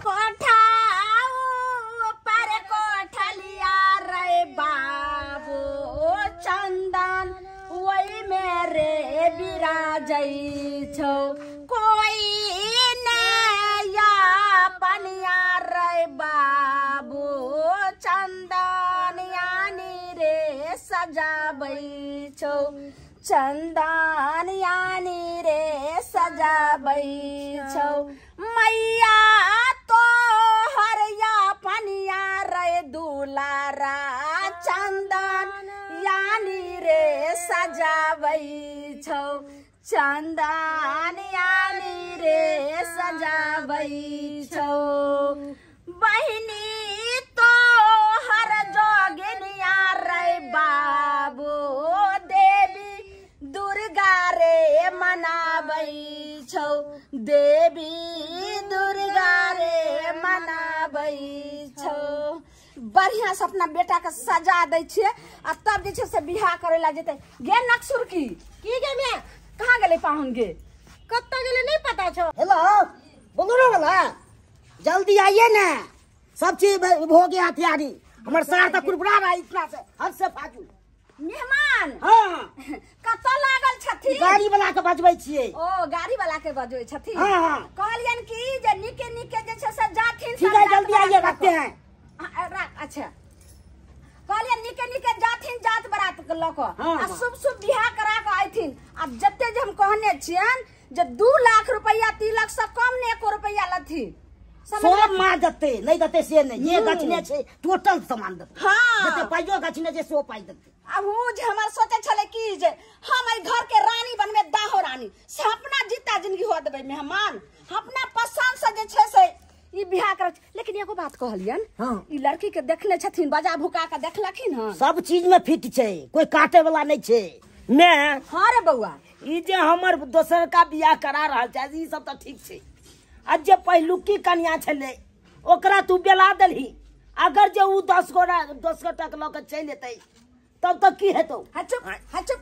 कोठा पर कोठलिया रे बाबू चंदन वही मेरे बिराजै छौ कोई ने या पनिया रे बाबू चंदन यानी रे सजाबै छौ चंदन यानी रे सजाबै छौ मैया तो हरिया पनिया रे दुलारा चंदन यानी रे सजाबै छौ चंदन यानी रे सजाबै छौ बहिनी तो हर जोगिनिया रे बाबू देवी दुर्गा रे मनाबै छौ देवी दुर्गा रे मनाबै छौ। बढ़िया से अपना बेटा के सजा दै छियै आ तब जे छै से बियाह करे ला जेतै। गे नक्सुर की गे मैं कहाँ गेलै पाहुन गे कत्ता गेलै नहीं पता छौ। हेलो बोलो वाला जल्दी आइए ना, सब चीज हो गया तैयारी। हमर सार त कुरकुरा रहा इतना से हद से फाजू मेहमान। हाँ कत लागल छथिन? गाड़ी वाला के बजबै छियै। ओ गाड़ी वाला के बजबै छथिन। हाँ हाँ कहलियन कि जे निके निके जे छै से जाथिन। ठीक है जल्दी आइए रखते हैं। अच्छा कहलियन निके निके जाथिन जात बारात के लऽ कऽ आ शुभ शुभ बियाह करा के अयथिन। आ जते जे हम कहने छियन जे 2 लाख रुपया तिलक से कम ने 1 रुपया लथिन। सब मार देते नहीं देते से नहीं, ये गछने छै टोटल सामान देते। हाँ जते पाइयो गछने छै सो पाइ देते। अब उ जे हमर सोचे छले कि जे हम एहि घर के रानी बनबे दाहो रानी से अपना जीता जिंदगी हो देबै मेहमान अपना पसंद से जे छै से ई बियाह कर। लेकिन एगो बात कहलियन। हाँ ई लड़की के देखने छथिन बजा भुका के देखलखिन हन सब चीज में फिट छै कोई काटे वाला नहीं छै। ने हाँ रे बउआ ई जे हमर दोसर का बियाह करा रहल छै ई सब त ठीक छै। आ जे पहिलुकी कन्या छलै ओकरा तू बेला देलही, अगर जे उ 10 गोटा के लऽ के चलि एतै तब तक की हेतौ? हाँ चुप हाँ चुप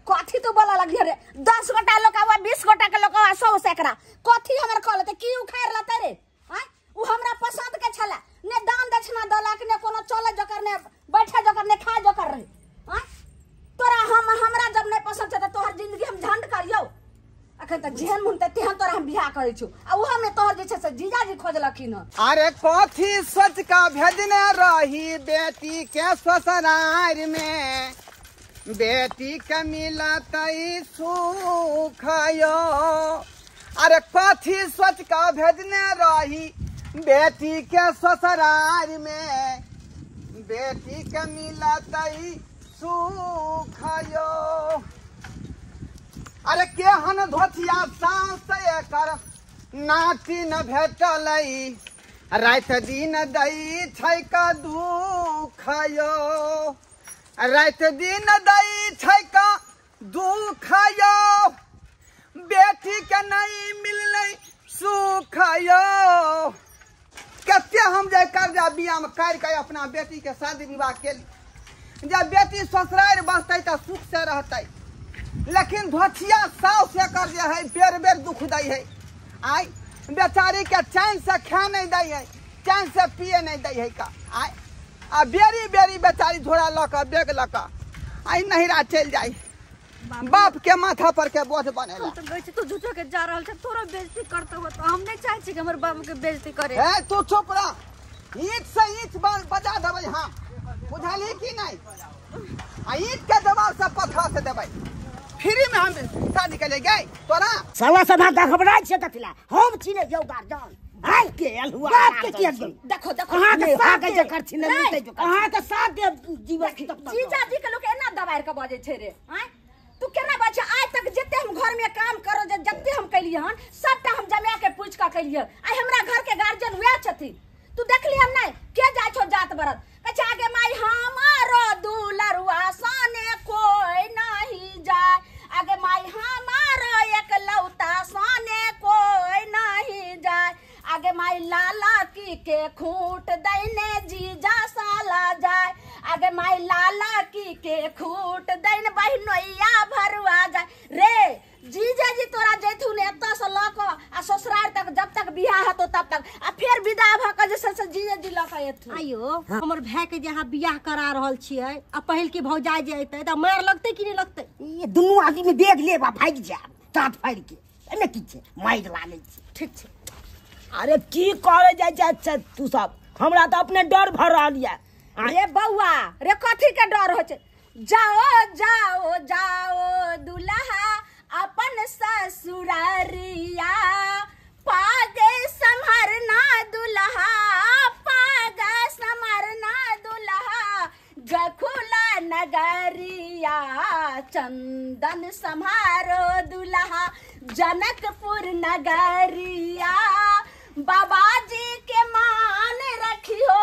कथी तू बोला लगी रे? 10 गोटा लोग आवा 20 गोटा के लोग आवा 100 सैकड़ा कथी हमर कहलते की उखाड़ लतै रे? आय उ हमरा पसंद के छला ने दान दक्षिणा दलक ने कोनो चले जोकर ने बैठे जोकर ने खाए जोकर रहे। आय तोरा हम हमरा जब नहीं पसंद छै त तोहर जिंदगी हम झंड करियौ। अखन त जेहन मन तेहन तोरा हम बियाह करै छु आ उहा में तोहर जे छै से जीजाजी खोजलखिन हन। अरे कथी सोच का भेजने रही बेटी के ससुराल में, बेटी के मिलतै सुख यो। अरे कथी सोच का भेजने रही बेटी के ससुराल में, बेटी के मिलतै सुख यो। अरे केहन धोतिया सास एकर नाति न भेटलै, राति दिन दै छै का दुख यो। राति दिन दै छै का दुख यो, बेटी के नहीं मिललै सुख यो। कते हम जे कर्जा बियाह में काटि के अपना बेटी के शादी विवाह केली, जब बेटी ससुराल बसतै तऽ सुख से रहतै, लेकिन धोतिया साउस एकर जे है बेर बेर दुख दै है। आय बेचारी के चैन से खाए नहीं दै है, चैन से पिए नहीं दै है का। आय आ बेरी बेरी बेचारी झोरा लऽ कऽ बैग लऽ कऽ आइ नहिरा चलि जाइ, बाप के माथा पर के बोझ बनेला। हम तो गई छी तू झूठो के जा रहल छ तोरो बेइज्जती करते हो तो हम नहीं चाहे छी कि हमर बाबू के बेइज्जती करे। ए तू चुप रह, ईंट से ईंट बजा देबै हम, बुझली कि नहीं? आ ईंट के दबाव से पत्थर से देबै, फ्री में हम शादी के ले गए तोरा। साला सब घबराइ छै कथिला हम छी ने यौ गार्जियन आइ के अलहुआ बाप के किया देखो देखो अहाँ के साथ जे करछि ने मिलतै जो अहाँ के साथ दे जीवन तक। जीजाजी के लोग एना दबार के बजै छै रे। आय तू केना बजै? आइ तक जते हम घर में काम करो जे जते हम कैलियै हन सबटा हम जमा के पूछ के कैलियै। आइ हमरा घर के गार्जियन वएह छथिन। तू देखली हम नहीं के जाय छौ जात बरत कहे आगे माई हमारो दुलरुआ सने कोई नहीं जाय, आगे माई हमारो एकलौता सने कोई नहीं जाय, आगे माई लाला की के खूंट दैने जीजा साला जाय, आगे माई लाला की के खूंट दैन बहनोइया भरुआ जाय। रे जीजा जी तोरा जैथुन एतऽ से लऽ कऽ आ ससुराल तक जब तक बियाह हेतौ तब तक, आ फेर विदा छै से जीजे जी लऽ के एथु। आइयो हमर भाय के जे अहाँ बियाह करा रहल छियै आ पहिल के भौजाई जे एतै तऽ मार लगतै कि नहि लगतै? ई दुनू आदमी में देख लेब आ भागि जायब टाट फाड़ि के। एहिमे की छै, मारि लागै छै। ठीक छै। अरे की करे जाइ छै तू सब, हमरा तऽ अपने डर भऽ रहल यऽ। रे बौआ रे, कथी के डर होइ छै? जाओ जाओ जाओ दुल्हा अपन ससुरारिया, पागे सम्हरना दुल्हा, पागा सम्हरना दुल्हा, गखुला नगरिया, चंदन सम्हारो दुल्हा, जनकपुर नगरिया, बाबा जी के मान रखियो,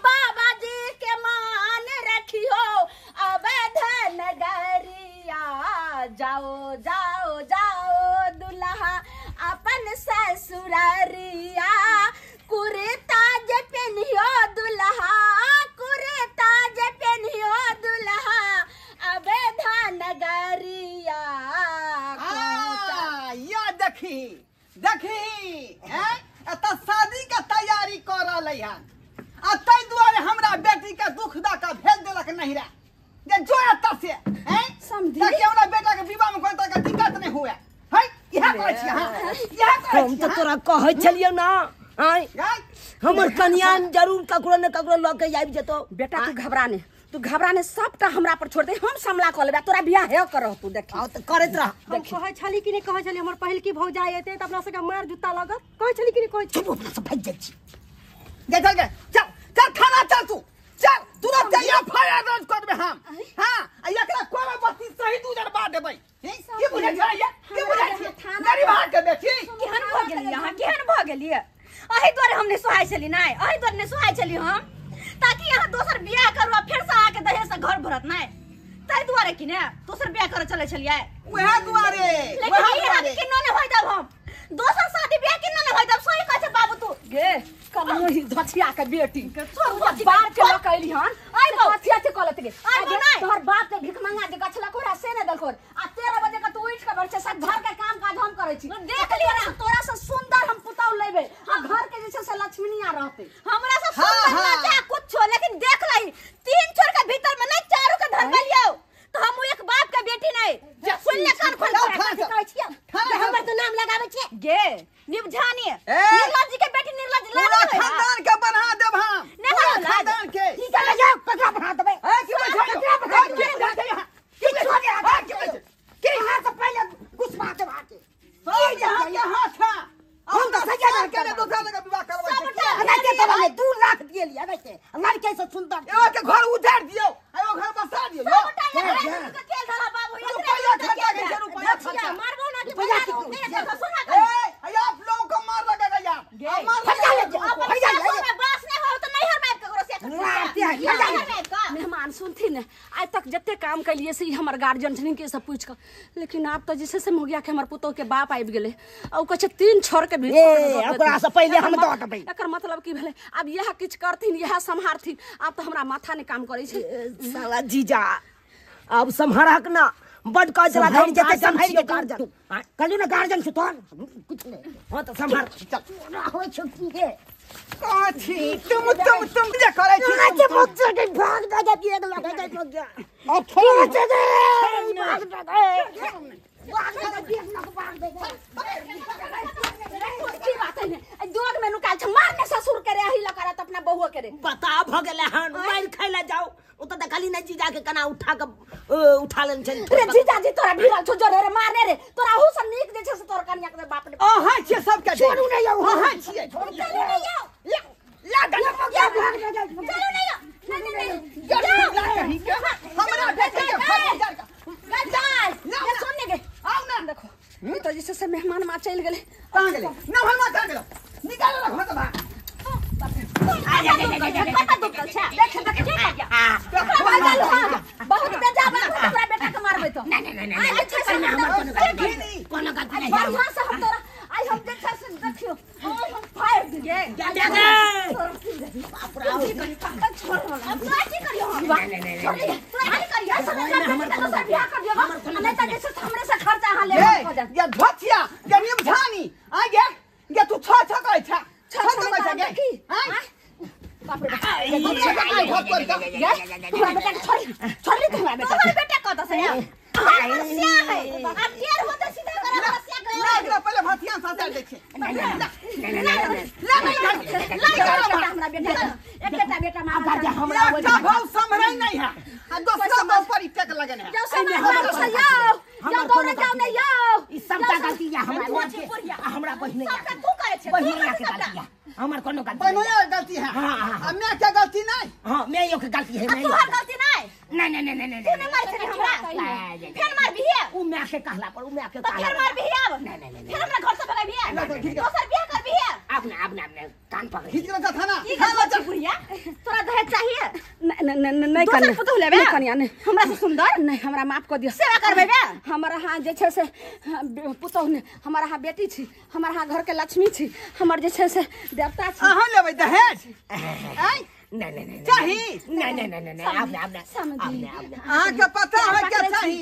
बाबा जी के मान रखियो, अवध नगरिया, जाओ जाओ जाओ दुल्हा अपन ससुरारिया, कुर्ता जे पेनियो दुल्हा, कुर्ता जे पेनियो दुल्हा, अवध नगरिया। या देखी देखी हैं, एतऽ शादी के तैयारी कऽ रहलै हन आ ताहि दुआरे हमरा बेटी के दुख दऽ कऽ भेज देलक नहिरा जे जो एतऽ से हैं, ताकि हमरा बेटा के विवाह में कोई तरह के दिक्कत नहीं हुए। है इएह कहै छी अहाँ, इएह कहै हम छी तऽ तोरा कहै छलियौ ना, आँय हमर कनिया जरूर ककरो ने ककरो लऽ के आबि जेतौ। बेटा तू घबरा नहीं, तू घबरा नहीं, सबटा हमरा पर छोड़ दे, हम समला कऽ लेबै, तोरा बियाह हे करह तू। देखी आउ तऽ करैत रह। हम कहै छली कि नहि कहै छली हमर पहिल की भौजाई एतै तऽ अपना सबके मार जुत्ता लागत? कहै छली कि नहि कहै छली? चलू अपना सब भागि जाइ छी। जा चल गे, चल चल थाना चल तू, चल तुरंत एफआईआर दर्ज कर देबै हम। हां आ एकरा कोरा बस्ती सही उजरबा देबै। की बुझै छै ये, की बुझै छै गरीब के बेटी? केहन भऽ गेलियै अहाँ, केहन भऽ गेलियै? अही दुआरे हम नहि सोहाइ छली, नहि अही दुआरे नहि सोहाइ छली हम, ताकि अहाँ दोसर बियाह करू आ फेर से अहाँके दहेज से घर भरत नहि, ताहि दुआरे कि ने दोसर बियाह करऽ चलै छलियै। उएह दुआरे, लेकिन ई अहाँके किन्नो नहि होय देब हम, दोसर शादी बियाह किन्नो नहि होय देब। सही कहै छै बाबू तू। गे कमोही धछिया के बेटी, बाप के लऽ के एली हन, आइ बौ। कथी अथी कऽ लेतै गे? आइ बौ नहि। तोहर बाप के भिख मंगा जे गछलक ओकरा से नहि देलको, आ 13 बजे के तू उठि के बैठ छै, सब घर के काम काज हम करै छी। देख लिअ ना। तोरा से सुंदर हम पुतौह लेबै आ घर के जे छै से लक्ष्मीनिया रहतै। हमरा से सुंदर ना चाहे कुछो, लेकिन देख लही 3 छोर के भीतर में नहीं चारों के धर लियो तो हम एक बाप के बेटी नहीं। सुन ले कान खोल चल, के। थाना चल। कहै छियै थाना चल। हमर तो नाम लगाबै छियै। गे निबझानी ए! निर्लज के बेटी निर्लज पूरा लाज खानदान के बन्हा देब हम, नहीं पूरा लाज। खानदान के। की करै जाउ, ककरा बना देबै? ए, की बोलै छै? ककरा बना ए, की देबै? बोलै छै यहाँ? की छोड़े हाथ? ए, की बोलै छै? की हाथ से पहिले घुसवा देब हाथ के। सब यहाँ के हाथ है। हम तऽ सही हम के दोसर जगह विवाह करबै छै। सबटा अरे के तोरा 2 लाख दिएली, अरे के लड़के से सुंदर। एगो के घर उजाड़ दियौ, एगो घर बसा दियौ। सबटा एकरा दुनू के खेल धरा बाबू, एकरा रुपैया दुनू के खर्चा खेल के धरा। रुपैया धचिया, खर्चा। मारबो ना कि रुपैया बजा की दू। करू? नहीं, देखो, सुन ना ए, आप लोगों को मार लगेगा यार। गे। मार फरिया ले लगेगा। जाओ, अपन फरिया ले सासुर जाओ। में बास नहीं हो तो नैहर में आबि ककरो से करतै। मारते हैं, फरिया ले नैहर में आबि कऽ। मेहमान सुनथिन ने, आइ तक जते काम कैलिए से ई हमर गार्जियन छथिन के सब पूछि कऽ, लेकिन आब तऽ जे छै से मोगिया के हमर पुतोह के बाप आबि गेलै आ ओ कहै छै 3 छोर के भीतर ए, दऽ देथिन। ओकरा से पहिले हम दऽ देबै। एकर मतलब की भेलै? आब इएह किछु करथिन, इएह सम्हारथिन, आब तऽ हमरा माथा नहि काम करै छै। साला जीजा अब सम्हारक ना, बड कहै छला सम्हारि जेतै, गार्जियन सम्हारि छियौ, जेतै। गार्जियन। कहलियौ ने गार्जियन छौ तोहर, कुछ नहि। हँ तऽ सम्हार। तोरा होइ छौ की गे? कथी तुम तुम तुम जे करै छी? नाचे बच्चा के भाग दे दे एक लगे दे बच्चा। अब छोड़ो ना। नाचे दे, भाग दे दे। भाग दे दे, एक लगे भाग दे दे। की बात है ने? एहि दोग में नुकायल छै, मारने ससुर के रे, एहि लऽ करत अपना बहुओ के रे। बता भऽ गेलै हन, मारि खाय लए जाउ। ओ तऽ देखली नहि जीजा के केना उठा के उठा लेने छलै। रे जीजाजी तोरा भिड़ल छौ जोरे रे, मारने रे, तोरा अहू से नीक जे छै से तोर कनिया के बाप ने। अहाँ छियै सबके। छोड़ू नहि यौ, अहाँ छियै। छोड़ू चलू नहि यौ। ला गला भाग दे दे। चलू नहि यौ। नहीं, नहीं, नहीं। ला कहीं के। हमरा बेटी के घर उजाड़ के। गद्दार, ये सुनने गे। आउ ना। देखो, ई तऽ जे छै से मेहमान माँ चलि गेलै। कहाँ गेलै? नमहर माँ कहाँ गेलै? निकालो ना घर से बाहर। कतऽ दुबकल छै? देख, देख, के कहिया? बहुत बेजा बात है, तोरा बेटा के मारबै तऽ। नहीं नहीं नहीं आइ जे छै से हमर कोनो गलती नहीं, कोनो गलती नहीं। बढ़िआँ से हम तोरा आइ हम जे छै से देखियौ, आइ हम फाड़ि दियै। बाप रे। अब तोरा की करियौ हम? छोड़ दियै। तोरा की करियौ? ऐसे में हमरा बेटी के दोसर बियाह कर दियौ। नहीं तऽ जे छै से हमरे से खर्चा अहाँ लेब ए, भऽ जायत। ये धोतिया, ये निमझानी, आ गे, ये तू छ छ कहै छ। छ छ छ कहै छ गे। की? आँय? आँय? बाप रे बाप हमरा बेटा के छोड़ छोड़ ली हमरा बेटा तोहर बेटा कत से हमर सिया है अब टेर होते सीधा कर हमरा सिया गया ना एकरा पहिले भथिया ससार दै छै। ला हमरा बेटा एकटा बेटा मार हमरा एकटा भाव सम्हरै नहीं है आ दोसरा भाव पर टेक लगन है। जाओ सब जाओ जाओ दौड़े जाओ नहीं जाओ ई सबटा गलती या हमरा हमरा बहिने सबटा तू करे छे बहिने के गलती है हमर कोनो गलती बहिनो गलती है। हां मैं क्या गलती नहीं। हां मैं यो के गलती है मैं तोहर गलती नहीं। नहीं नहीं नहीं नहीं तू नहीं मार छे हमरा फेर मार भी है उ मैं के कहला पर उ मैं के कहला फेर मार भी है अब नहीं नहीं नहीं फेर हमरा घर से भगाबी है दोसर बियाह कर भी है अपना अपना अपना कान पकड़ खींच के थाना की गलती बुढ़िया तोरा दहेज चाहिए नहीं नहीं नहीं दोसर पुतोह लेबे कनिया नहीं हमरा से सुंदर नहीं हमरा माफ कर दियो सेवा करबे बे हमरा हां जे छै से पुतोह ने हमरा हां बेटी छी हमरा हां घर के लक्ष्मी छी हमर जे छै से देवता छी। अहाँ लेबै दहेज? नहीं नहीं नहीं चाही नहीं नहीं नहीं नहीं आपने आपने आपने आपने अहाँ के पता है क्या चाही?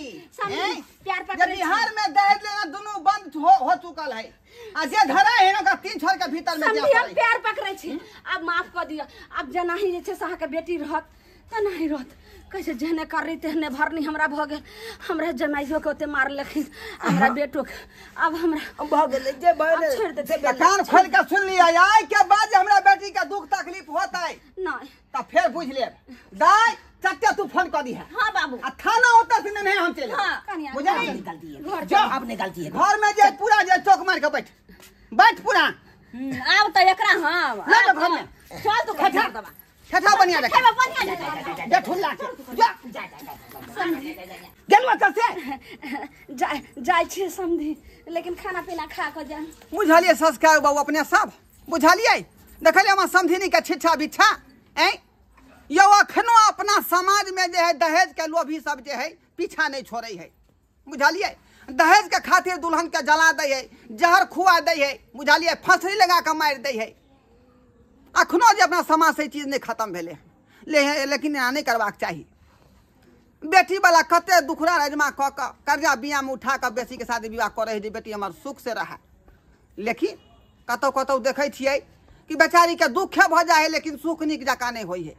प्यार पकड़ बिहार में दहेज लेना दोनों बंद हो चुकल है आ जे धरा है ना 3 छोर के भीतर में हम प्यार पकड़ै छी। अब माफ कर दियो अब जेना ही जे छै से अहाँ के बेटी रहत त नहीं रहत कैसे जेहने कर रही तेहने भरनी हमरा भ गेल हमरा जमाइयो के ओते मारलखिन हमरा बेटो के अब हमरा भ गेल जे भले छोड़ दे कान खोल के सुन लिया आइ के बाद हमरा बेटी के दुख तकलीफ होतै नहीं त फेर बुझ लेब दाई चट्टे तू फोन कर दी है। हां बाबू आ थाना होता से नहीं हम चले। हां बुझली गलती है घर जा अपने गलती है घर में जे पूरा जे चौक मार के बैठ बैठ पूरा आब त एकरा हां ले घर में चल तू खठा दबा ठठा बनिया रख ठठा बनिया जा ठुल्ला के जा जा जा गेलवा चल से जा जाय छी समधी लेकिन खाना पीना खा के जा। बुझलिए संस्कार बाबू अपने सब बुझलिए देखलिए हम समधिनी के छिछा बिछा ऐ यो अखनो अपना समाज में जे है दहेज के लोभी सब जे है पीछा नहीं छोड़े है। बुझलिए दहेज के खातिर दुल्हन के जला दै है जहर खुआ दै है बुझलिए फांसी लगा के मारि दै है। अखनो जे अपना समाज से चीज नहीं खत्म भेलै ले लेकिन एना नहीं करबाक चाही। बेटी वाला कते दुखड़ा रजमा कऽ कऽ कर्जा बिया में उठा कऽ बेसी के शादी विवाह करै है जे बेटी हमर सुख से रहै लेकिन कतौ कतौ देखै छियै कि बेचारी के दुखे भऽ जाइ है लेकिन सुख नीक जकाँ नहीं होइ है।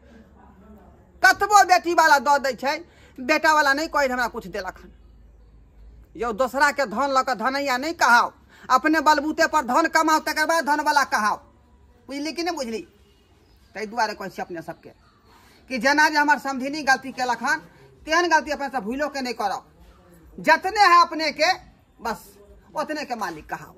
कतबो बेटी वाला दऽ दै छै बेटा वाला नहीं कहै हमरा कुछ देलक हन। यौ दोसरा के धन लऽ कऽ धनैया नहीं कहाओ अपने बलबूते पर धन कमाओ तकर बाद धन वाला कहाओ। बुझली कि नहीं बुझली? ताहि दुआरे कहै छी अपने सबके कि जेना जे हमर समधिनी गलती केलक हन तेहन गलती अपने सब भूलो के नहीं करब। जतने है अपने के बस उतने के मालिक कहाओ।